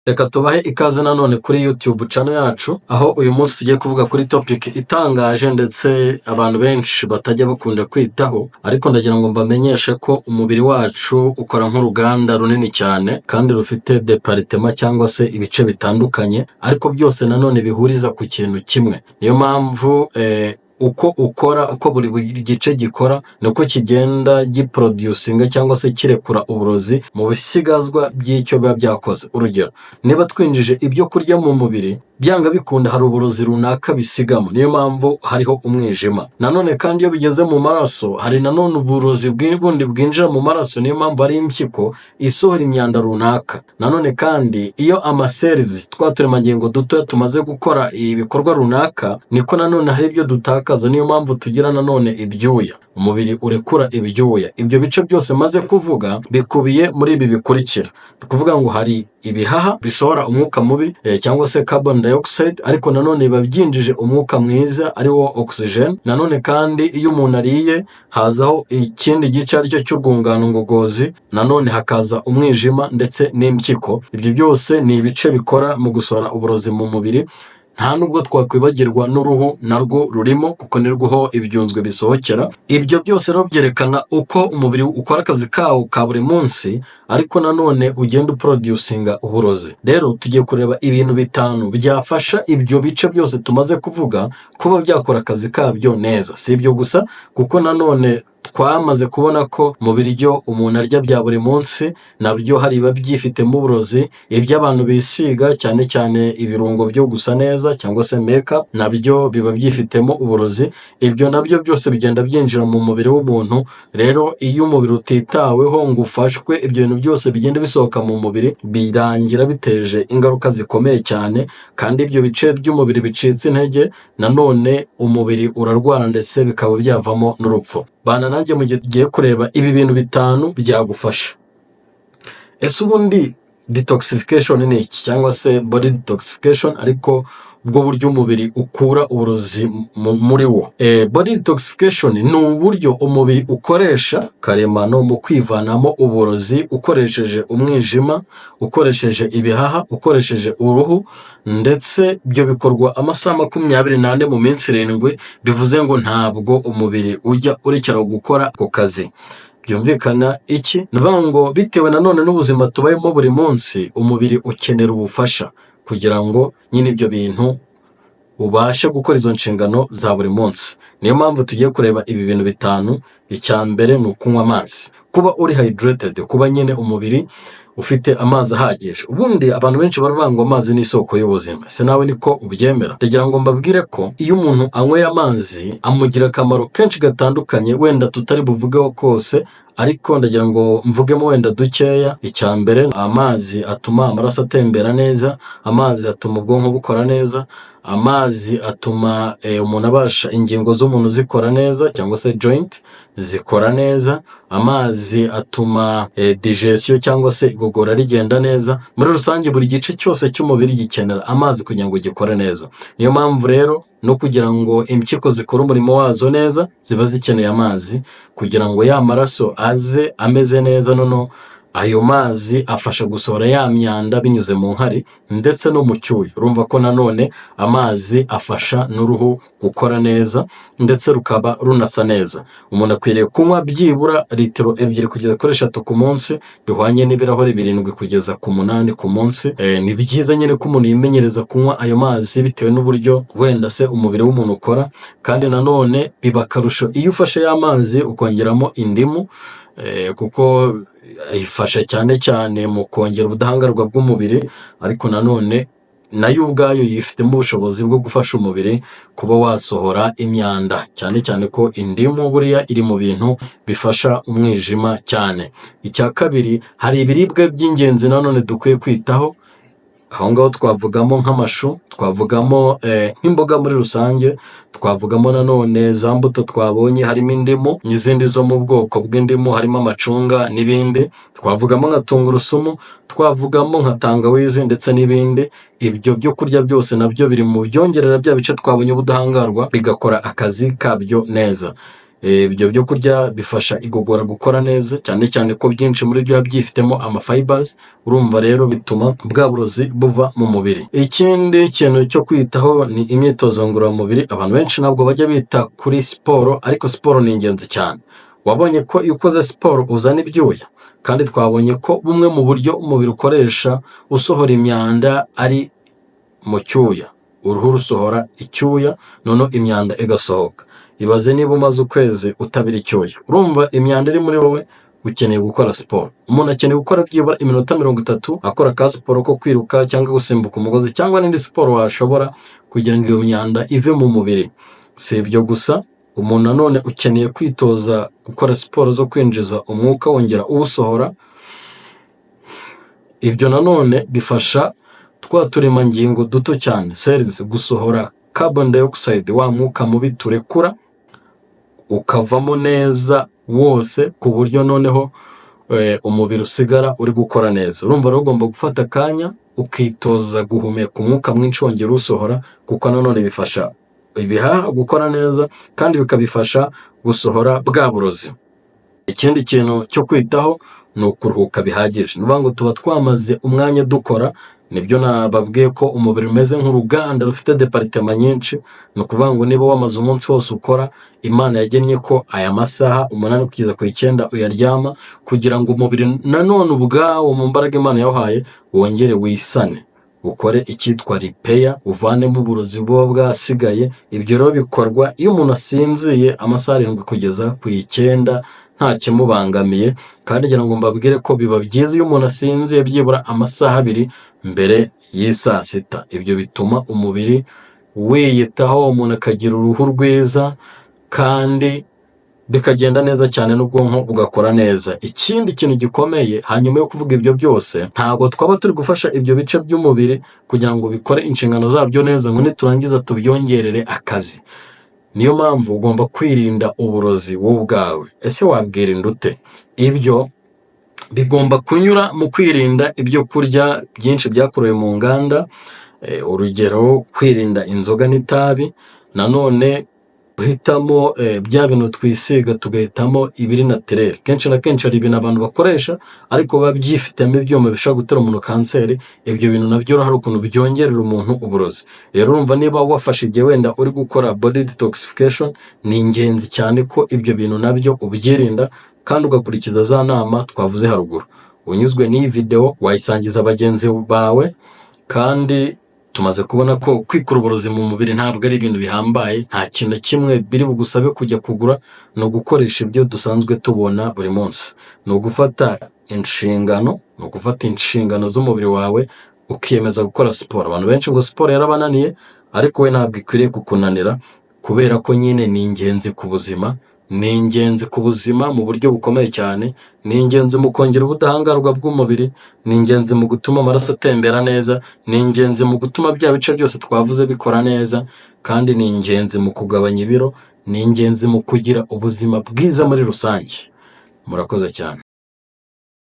Reka tubahe ikaze nanone kuri YouTube channel yacu, aho uyu munsi tugiye kuvuga kuri topic itangaje ndetse abantu benshi batajya bakunda kwitaho. Ariko ndagira ngo mbamenyeshe ko umubiri wacu ukora nk'uruganda runini cyane kandi rufite département cyangwa se ibice bitandukanye, ariko byose nanone bihuriza ku kintu kimwe. Niyo mpamvu uko ukora, uko buri gice gikora, niko kigenda giproducinga cyangwa se kirekura uburozi mu bisigazwa by'icyo biba byakoze. Urugero, niba twinjije ibyo kurya mu mubiri, byanga bikunda hari uburozi runaka bisigamo, niyo mpamvu hariho umwijima. Nanone kandi iyo bigeze mu maraso, hari nanone uburozi bundi bwinjira mu maraso, niyo mpamvu hari impyiko isohora imyanda runaka. Nanone kandi iyo ama cells, twa turemangingo dutoya, tumaze gukora ibikorwa runaka, niko nanone hari ibyo dutakaza, niyo mpamvu tugira nanone ibyuya, umubiri urekura ibyuya. Ibyo bice byose maze kuvuga bikubiye muri ibi bikurikira: ni ukuvuga ngo hari ibihaha bisohora umwuka mubi cyangwa se carbon dioxide, ariko nanone biba byinjije umwuka mwiza ari wo oxygen. Nanone kandi iyo umuntu ariye, hazaho ikindi gice aricyo cy'urwungano ngogozi, nanone hakaza umwijima ndetse n'impyiko. Ibyo byose ni ibice bikora mu gusohora uburozi mu mubiri. Nta nubwo twakwibagirwa n'uruhu, narwo rurimo kuko nirwo ibyunzwe bisohokera. Ibyo byose rero byerekana uko umubiri ukora akazi kawo ka buri munsi, ariko nanone ugenda uproducinga uburozi. Rero tugiye kureba ibintu bitanu byafasha ibyo bice byose tumaze kuvuga kuba byakora akazi kabyo neza. Si ibyo gusa, kuko nanone twamaze kubona ko mu biryo umuntu arya bya buri munsi nabyo hari ibiba byifitemo uburozi. Ibyo abantu bisiga, cyane cyane ibirungo byo gusa neza cyangwa se makeup, nabyo biba byifitemo uburozi. Ibyo nabyo byose bigenda byinjira mu mubiri w'umuntu. Rero iyo umubiri utitaweho ngo ufashwe, ibyo bintu byose bigenda bisohoka mu mubiri birangira biteje ingaruka zikomeye cyane. Kandi ibyo bice by'umubiri bicitse intege, nanone umubiri urarwara ndetse bikaba byavamo n'urupfu. Bana nanjye mu gihe tugiye kureba ibi bintu bitanu byagufasha. Ese ubundi detoxification ni iki, cyangwa se body detoxification, ariko ubwo buryo umubiri ukura uburozi muri wo? Body detoxification ni uburyo umubiri ukoresha karemano mu kwivanamo uburozi, ukoresheje umwijima, ukoresheje ibihaha, ukoresheje uruhu, ndetse ibyo bikorwa amasaha 24 mu minsi 7. Bivuze ngo ntabwo umubiri ujya urekera gukora ako kazi. Byumvikana iki? Ni ukuvuga ngo bitewe nanone n'ubuzima tubayemo buri munsi, umubiri ukenera ubufasha kugira ngo nyine ibyo bintu ubashe gukora izo nshingano za buri munsi. Niyo mpamvu tugiye kureba ibi bintu bitanu. Icya mbere ni ukunywa amazi, kuba uri hydrated, kuba nyine umubiri ufite amazi ahagije. Ubundi abantu benshi baravuga ngo amazi ni isoko y'ubuzima. Ese nawe niko ubyemera? Ndagira ngo mbabwire ko iyo umuntu anyweye amazi amugira akamaro kenshi gatandukanye, wenda tutari buvugeho kose, ariko ndagira ngo mvugemo wenda dukeya. Icya mbere, amazi atuma amaraso atembera neza, amazi atuma ubwonko bukora neza, amazi atuma umuntu abasha, ingingo z'umuntu zikora neza cyangwa se joint zikora neza, amazi atuma digestion cyangwa se igogora rigenda neza. Muri rusange buri gice cyose cy'umubiri gikenera amazi kugira ngo gikore neza. Niyo mpamvu rero no kugira ngo impyiko zikore umurimo wazo neza, ziba zikeneye amazi kugira ngo ya maraso aze ameze neza. Noneho ayo mazi afasha gusohora ya myanda binyuze mu nkari ndetse no mu cyuya. Urumva ko nanone amazi afasha n'uruhu gukora neza ndetse rukaba runasa neza. Umuntu akwiriye kunywa byibura litiro 2 kugeza kuri 3 ku munsi, bihwanye n'ibirahuri 7 kugeza ku 8 ku munsi. Ni byiza nyine ko umuntu yimenyereza kunywa ayo mazi bitewe n'uburyo wenda se umubiri w'umuntu ukora. Kandi nanone biba akarusho iyo ufashe ya mazi ukongeramo indimu, kuko ifasha cyane cyane mu kongera ubudahangarwa bw'umubiri, ariko nanone nayo ubwayo yifitemo ubushobozi bwo gufasha umubiri kuba wasohora imyanda, cyane cyane ko indimu buriya iri mu bintu bifasha umwijima cyane. Icya kabiri, hari ibiribwa by'ingenzi nanone dukwiye kwitaho. Aho ngaho twavugamo nk'amashu, twavugamo nk'imboga muri rusange, twavugamo nanone za mbuto twabonye, harimo indimu n'izindi zo mu bwoko bw'indimu, harimo amacunga n'ibindi, twavugamo nka tungurusumu, twavugamo nka tangawizi ndetse n'ibindi. Ibyo byo kurya byose nabyo biri mu byongerera bya bice twabonye ubudahangarwa, bigakora akazi kabyo neza. Ibyo byo kurya bifasha igogora gukora neza, cyane cyane ko byinshi muri byo biba byifitemo ama fibers. Urumva rero bituma bwa burozi buva mu mubiri. Ikindi kintu cyo kwitaho ni imyitozo ngororamubiri. Abantu benshi ntabwo bajya bita kuri siporo, ariko siporo ni ingenzi cyane. Wabonye ko iyo ukoze siporo uzana ibyuya, kandi twabonye ko bumwe mu buryo umubiri ukoresha usohora imyanda ari mu cyuya. Uruhu rusohora icyuya, noneho imyanda igasohoka. Ibaze niba umaze ukwezi utabira icyuya, urumva imyanda iri muri wowe. Ukeneye gukora siporo. Umuntu akeneye gukora byibura iminota 30 akora ka siporo ko kwiruka cyangwa gusimbuka umugozi cyangwa n'indi siporo washobora, kugira ngo iyo myanda ive mu mubiri. Si ibyo gusa, umuntu nanone ukeneye kwitoza gukora siporo zo kwinjiza umwuka wongera uwusohora. Ibyo nanone bifasha twa turemangingo duto cyane, cells, gusohora carbon dioxide, wa mwuka mubi turekura, ukavamo neza wose, ku buryo noneho umubiri usigara uri gukora neza. Urumva rero ugomba gufata akanya ukitoza guhumeka umwuka mwinshi wongera uwusohora, kuko nanone bifasha ibihaha gukora neza kandi bikabifasha gusohora bwa burozi. Ikindi kintu cyo kwitaho ni ukuruhuka bihagije. Ni ukuvuga ngo tuba twamaze umwanya dukora. Nibyo nababwiye ko umubiri umeze nk'uruganda rufite département nyinshi. Ni ukuvuga ngo niba wamaze umunsi wose ukora, Imana yagennye ko aya masaha 8 kugeza ku 9 uyaryama, kugira ngo umubiri nanone ubwawo, mu mbaraga Imana yawuhaye, wongere wisane, ukore icyitwa repair, uvanemo uburozi buba bwasigaye. Ibyo rero bikorwa iyo umuntu asinziye amasaha 7 kugeza ku 9 nta kimubangamiye. Kandi ngira ngo mbabwire ko biba byiza iyo umuntu asinziye byibura amasaha 2 mbere y'isaa sita. Ibyo bituma umubiri wiyitaho, umuntu akagira uruhu rwiza kandi bikagenda neza cyane, n'ubwonko bugakora neza. Ikindi kintu gikomeye, hanyuma yo kuvuga ibyo byose, ntabwo twaba turi gufasha ibyo bice by'umubiri kugira ngo bikore inshingano zabyo neza ngo niturangiza tubyongerere akazi. Niyo mpamvu ugomba kwirinda uburozi wowe ubwawe. Ese wabwirinda ute? Ibyo bigomba kunyura mu kwirinda ibyo kurya byinshi byakorewe mu nganda, urugero kwirinda inzoga n'itabi, nanone guhitamo bya bintu twisiga, tugahitamo ibiri naturel. Kenshi na kenshi hari ibintu abantu bakoresha ariko biba byifitemo ibyuma bishobora gutera umuntu kanseri. Ibyo bintu nabyo hari ukuntu byongerera umuntu uburozi. Rero urumva niba wafashe igihe wenda uri gukora body detoxification, ni ingenzi cyane ko ibyo bintu nabyo ubyirinda kandi ugakurikiza za nama twavuze haruguru. Unyuzwe n'iyi videwo wayisangiza bagenzi bawe. Kandi tumaze kubona ko kwikura uburozi mu mubiri ntabwo ari ibintu bihambaye, nta kintu na kimwe biri bugusabe kujya kugura, ni ugukoresha ibyo dusanzwe tubona buri munsi. Ni ugufata inshingano, ni ugufata inshingano z'umubiri wawe, ukiyemeza gukora siporo. Abantu benshi ngo siporo yarabananiye, ariko we ntabwo ikwiriye kukunanira, kubera ko nyine ni ingenzi ku buzima, ni ingenzi ku buzima mu buryo bukomeye cyane, ni ingenzi mu kongera ubudahangarwa bw'umubiri, ni ingenzi mu gutuma amaraso atembera neza, ni ingenzi mu gutuma bya bice byose twavuze bikora neza, kandi ni ingenzi mu kugabanya ibiro, ni ingenzi mu kugira ubuzima bwiza muri rusange. Murakoze cyane.